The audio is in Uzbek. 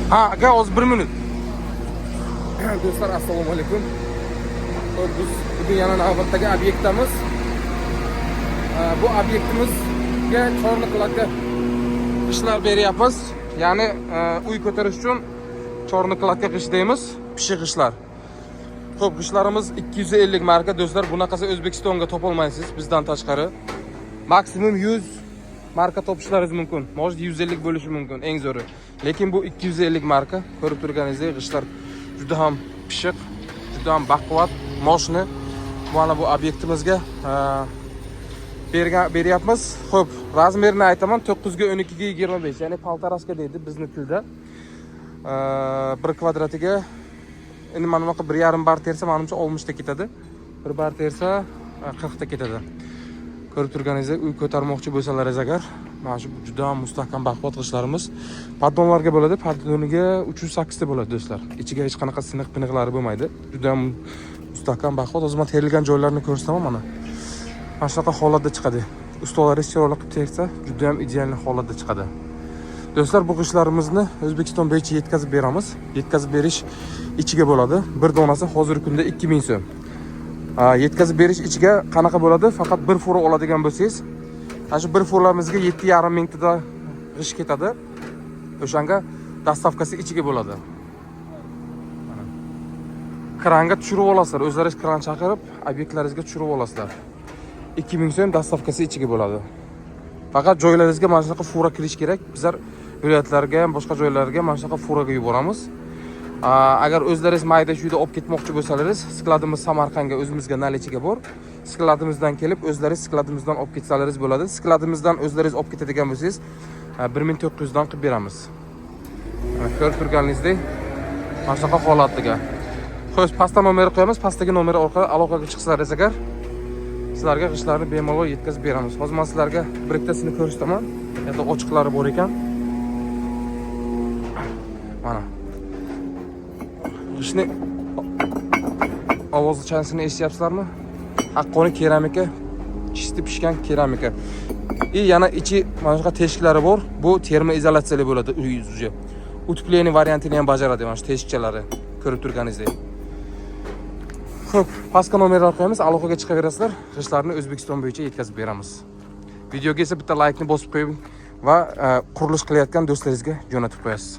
Ha, aka, hozir bir minut. Do'stlar, assalomu alaykum. Xo'p, biz bugun yana navbatdagi obyektdamiz. Bu obyektimizga чёрный кладка g'ishtlar beryapmiz. Ya'ni uy ko'tarish uchun чёрный кладка g'isht deymiz, pishiq g'ishtlar. Xo'p, g'ishtlarimiz 250 marka, do'stlar. Bunaqasi O'zbekistonga topolmaysiz bizdan tashqari. Maksimum 100 marka topishlaringiz mumkin. Может, 150 bo'lishi mumkin eng zo'ri. Lekin bu 250 marka. Ko'rib turganingizdek, g'ishtlar juda ham pishiq, juda ham baquvvat, мощный. Mana bu obyektimizga bergan beryapmiz. Xo'p, размер ini aytaman: 9 ga 12 ga 25, ya'ni полторашка deydi bizni tilda. Bir kvadratiga endi mana bunaqa 1,5 bar tersa, manimcha, 60 ta ketadi. Bir bar tersa 40 ta ketadi. Ko'rib turganingizdek, uy ko'tarmoqchi bo'lsalaringiz agar, mana shu juda ham mustahkam, baquvvat g'ishtlarimiz поддон larga bo'ladi. Поддон iga 308 ta bo'ladi, do'stlar. Ichiga hech qanaqa siniq piniqlari bo'lmaydi. Juda ham mustahkam, baquvvat. Hozir man terilgan joylarini ko'rsataman mana. Mana shunaqa holatda chiqadi. Ustalaringiz chiroyli qilib tersa, juda ham идеальный holatda chiqadi. Do'stlar, bu g'ishtlarimizni O'zbekiston bo'yicha yetkazib beramiz. Yetkazib berish ichiga bo'ladi. Bir donasi hozirgi kunda 2000 so'm. Yetkazib berish ichiga qanaqa bo'ladi? Faqat bir фура oladigan bo'lsangiz, ana shu bir фура mizga 7,5 mingtada g'isht ketadi. O'shanga доставка si ichiga bo'ladi. Mana. Kranga tushirib olasizlar. O'zlaringiz kran chaqirib, obyektlaringizga tushirib olasizlar. 2000 so'm, доставка si ichiga bo'ladi. Faqat joylaringizga mana shunaqa фура kirish kerak. Bizlar viloyatlarga ham, boshqa joylarga mana shunaqa фура ga yuboramiz. Agar o'zlaringiz mayda chuyda olib ketmoqchi bo'lsalaringiz, склад imiz Samarqandga o'zimizga наличие ga bor. Склад imizdan kelib, o'zlaringiz склад imizdan olib ketsalaringiz bo'ladi. Склад imizdan o'zlaringiz olib ketadigan bo'lsangiz, 1900 dan qilib beramiz. Mana, ko'rib turganingizdek, mana shunaqa holatiga. Xo'sh, pastda nomer qo'yamiz. Pastdagi nomer orqali aloqaga chiqsalaringiz agar, sizlarga g'ishtlarni bemalol yetkazib beramiz. Hozir men sizlarga bir ikkitasini ko'rsataman. Yo'qda ochiqlari bor ekan. Mana. G'ishtni ovozi chansini eshityapsizlarmi? Haqqoniy keramika, чисто pishgan keramika. И yana ichi mana shunaqa teshiklari bor. Bu termoizolyatsiyali bo'ladi uy уже. Утепление variantini ham bajaradi mana shu teshikchalari, ko'rib turganingizdek. Xo'p, pastga nomerlar qo'yamiz, aloqaga chiqaverasizlar. G'ishtlarni O'zbekiston bo'yicha yetkazib beramiz. Videoga esa bitta laykni bosib qo'ying va qurilish qilayotgan do'stlaringizga jo'natib qo'yasiz.